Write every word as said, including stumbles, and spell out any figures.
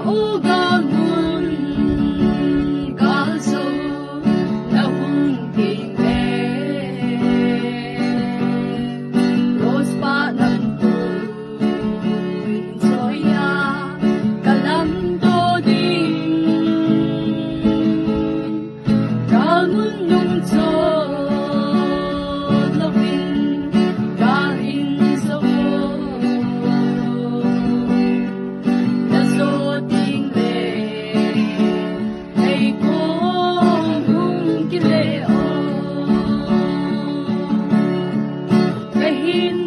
O galmun, galso, na hung ding le. Rose pa nam tu, in soya, ka lam to ding. Galmun nung chot lovin, gal in so. Na so ding le, ei kong hung kile o. Ka hin